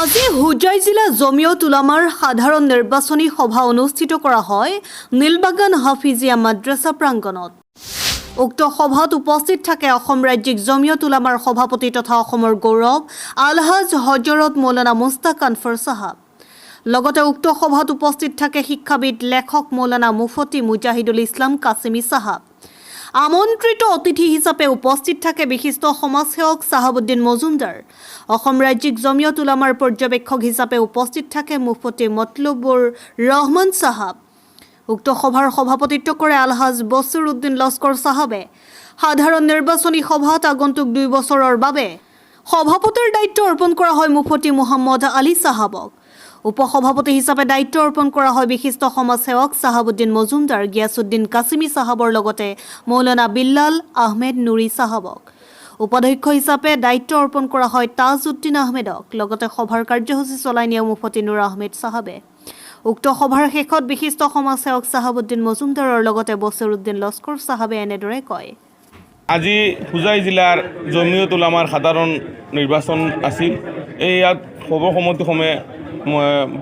আজি হোজাই জিলা জমিয়ত উলামাৰ সাধাৰণ নিৰ্বাচনী সভা অনুষ্ঠিত কৰা হয় নীলবাগান হাফিজিয়া মাদ্ৰাছা প্ৰাংগণত। উক্ত সভাত উপস্থিত থাকে অসম ৰাজ্যিক জমিয়ত উলামাৰ সভাপতি তথা অসমৰ গৌৰৱ আলহাজ হজৰত মৌলানা মুস্তাক আনফৰ চাহাব। লগতে উক্ত সভাত উপস্থিত থাকে শিক্ষাবিদ, লেখক মৌলানা মুফতি মুজাহিদুল ইছলাম কাছিমি চাহাব। আমন্ত্ৰিত অতিথি হিচাপে উপস্থিত থাকে বিশিষ্ট সমাজসেৱক চাহাবুদ্দিন মজুমদাৰ। অসম ৰাজ্যিক জমিয়ত উলামাৰ পৰ্যবেক্ষক হিচাপে উপস্থিত থাকে মুফতি মতলুবুৰ ৰহমান চাহাব। উক্ত সভাৰ সভাপতিত্ব কৰে আলহাজ বছিৰ উদ্দিন লস্কৰ চাহাবে। সাধাৰণ নিৰ্বাচনী সভাত আগন্তুক 2 বছৰৰ বাবে সভাপতিৰ দায়িত্ব অৰ্পণ কৰা হয় মুফতি মুহাম্মদ আলী চাহাবক। উপসভাপতি হিচাপে দায়িত্ব অৰ্পণ কৰা হয় বিশিষ্ট সমাজসেৱক চাহাবুদ্দিন মজুমদাৰ, গিয়াছুদ্দিন কাছিমি চাহাবৰ লগতে মৌলানা বিল্লাল আহমেদ নুৰী চাহাবক। উপাধ্যক্ষ হিচাপে দায়িত্ব অৰ্পণ কৰা হয় তাজউদ্দিন আহমেদক। লগতে সভাৰ কাৰ্যসূচী চলাই নিয়ে মুফতি নুৰ আহমেদ চাহাবে। উক্ত সভাৰ শেষত বিশিষ্ট সমাজসেৱক চাহাবুদ্দিন মজুমদাৰৰ লগতে বছিৰুদ্দিন লস্কৰ চাহাবে এনেদৰে কয়। আজি হোজাই জিলাৰ জমিয়ত উলামাৰ সাধাৰণ নিৰ্বাচন আছিল। এই ইয়াত সৰ্বসন্মতিক্ৰমে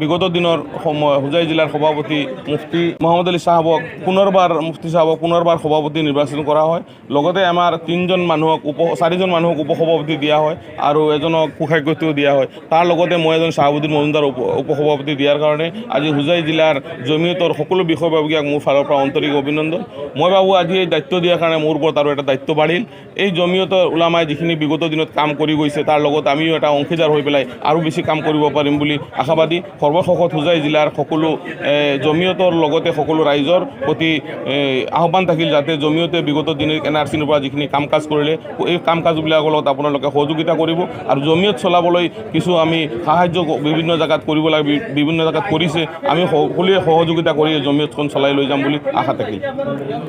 বিগত দিনৰ সময় হোজাই জিলাৰ সভাপতি মুফতি মহম্মদ আলী চাহাবক পুনৰবাৰ, মুফতি চাহাবক পুনৰবাৰ সভাপতি নিৰ্বাচন কৰা হয়। লগতে আমাৰ তিনিজন মানুহক উপ চাৰিজন মানুহক উপসভাপতি দিয়া হয় আৰু এজনক কোষাধ্যক্ষও দিয়া হয়। তাৰ লগতে মই এজন চাহাবুদ্দিন মজুমদাৰ উপসভাপতি দিয়াৰ কাৰণে আজি হোজাই জিলাৰ জমিয়তৰ সকলো বিষয়ববীয়াক মোৰ ফালৰ পৰা আন্তৰিক অভিনন্দন। মই ভাবোঁ, আজি এই দায়িত্ব দিয়াৰ কাৰণে মোৰ ওপৰত আৰু এটা দায়িত্ব বাঢ়িল। এই জমিয়তৰ ওলামাই যিখিনি বিগত দিনত কাম কৰি গৈছে, তাৰ লগত আমিও এটা অংশীদাৰ হৈ পেলাই আৰু বেছি কাম কৰিব পাৰিম বুলি আশাবাদী। সৰ্বশেষত হোজাই জিলাৰ সকলো জমিয়তৰ লগতে সকলো ৰাইজৰ প্ৰতি আহ্বান থাকিল যাতে জমিয়তে বিগত দিনত এনআৰচিৰ পৰা যিখিনি কাম কাজ কৰিলে, এই কাম কাজবিলাকৰ লগত আপোনালোকে সহযোগিতা কৰিব আৰু জমিয়ত চলাবলৈ কিছু আমি সাহাৰ্য বিভিন্ন জেগাত কৰিব লাগে, বিভিন্ন জেগাত কৰিছে। আমি সকলোৱে সহযোগিতা কৰি এই জমিয়তখন চলাই লৈ যাম বুলি আশা থাকিল।